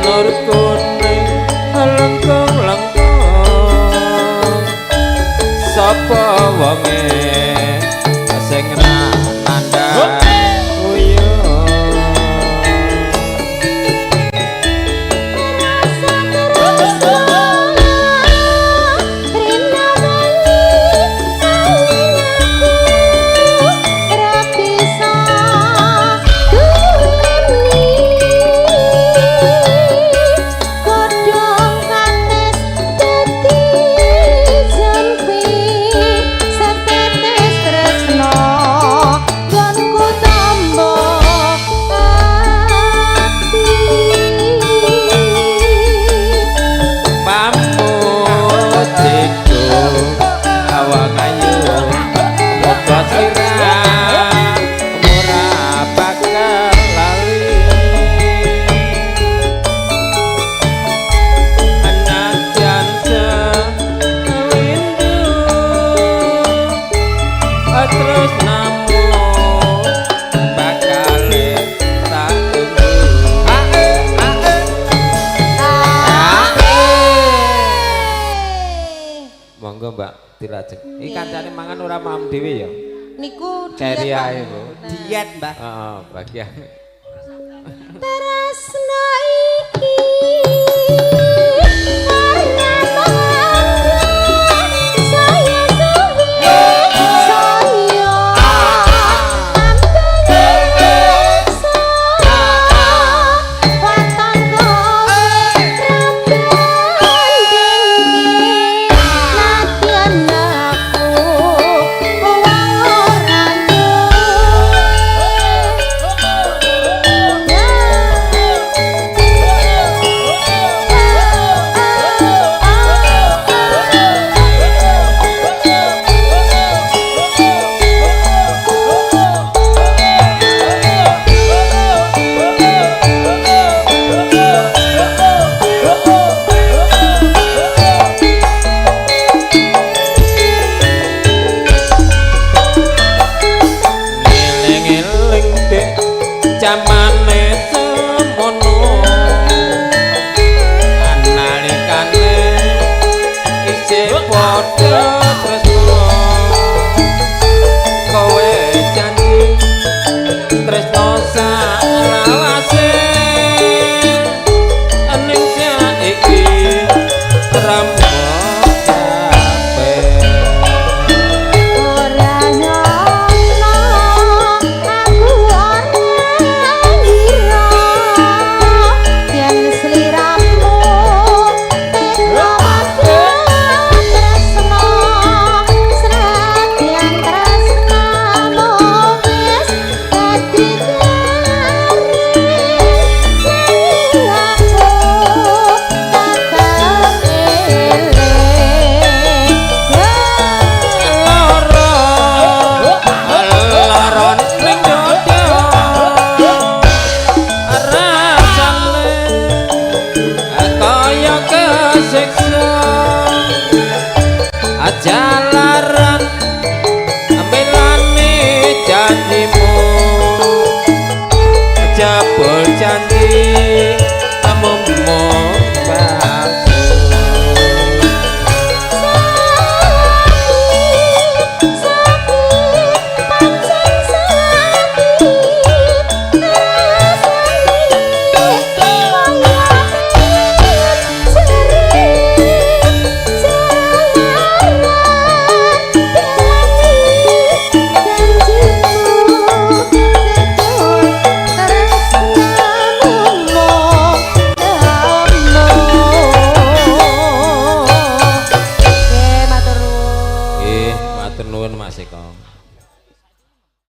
Janur kuning lengkung-lengkung, sapa wonge sing ra nandhang uyuh? Rasa tresno rina bali aku ora bisa duweni, godhong kates dadi jampi, setetes tresno nggonku tombo ati. Pamujiku awang ayu, muga sirah ora bakal lali. Anajan sewindu tresnamu bakal tak tunggu. Ae ae ae. Monggo, Mbak, dilajeng. Iki kancane mangan ora paham dhewe ya. Niku diet, Ceri Pak. ae, Bu. Diet, Mbah. Heeh, bagian. Tresno iki ora mangga, saya suwe saya tambah waton kowe ra bandingi, nadyan aku wong ora duwe. Ngeling-eling dek jamane semono, nalikane isih padha tresno, kowe janji tresno salawase, ning saiki trembo kabeh. Ora nyono aku ora ngira yen sliramu teka tresno, senadyan tresnamu wis dadi garis, nanging aku tetep eling. Lara lara ning dada rasane kaya kesiksa, jalaran melane janjimu, jebul janji mung palsu. Sakit, pancen sakit, rasane kaya jerit jalaran belani janjimu, jebul tresnamu mung temu. Oke, matur nuwun. Nggih, matur nuwun, Mas Eko.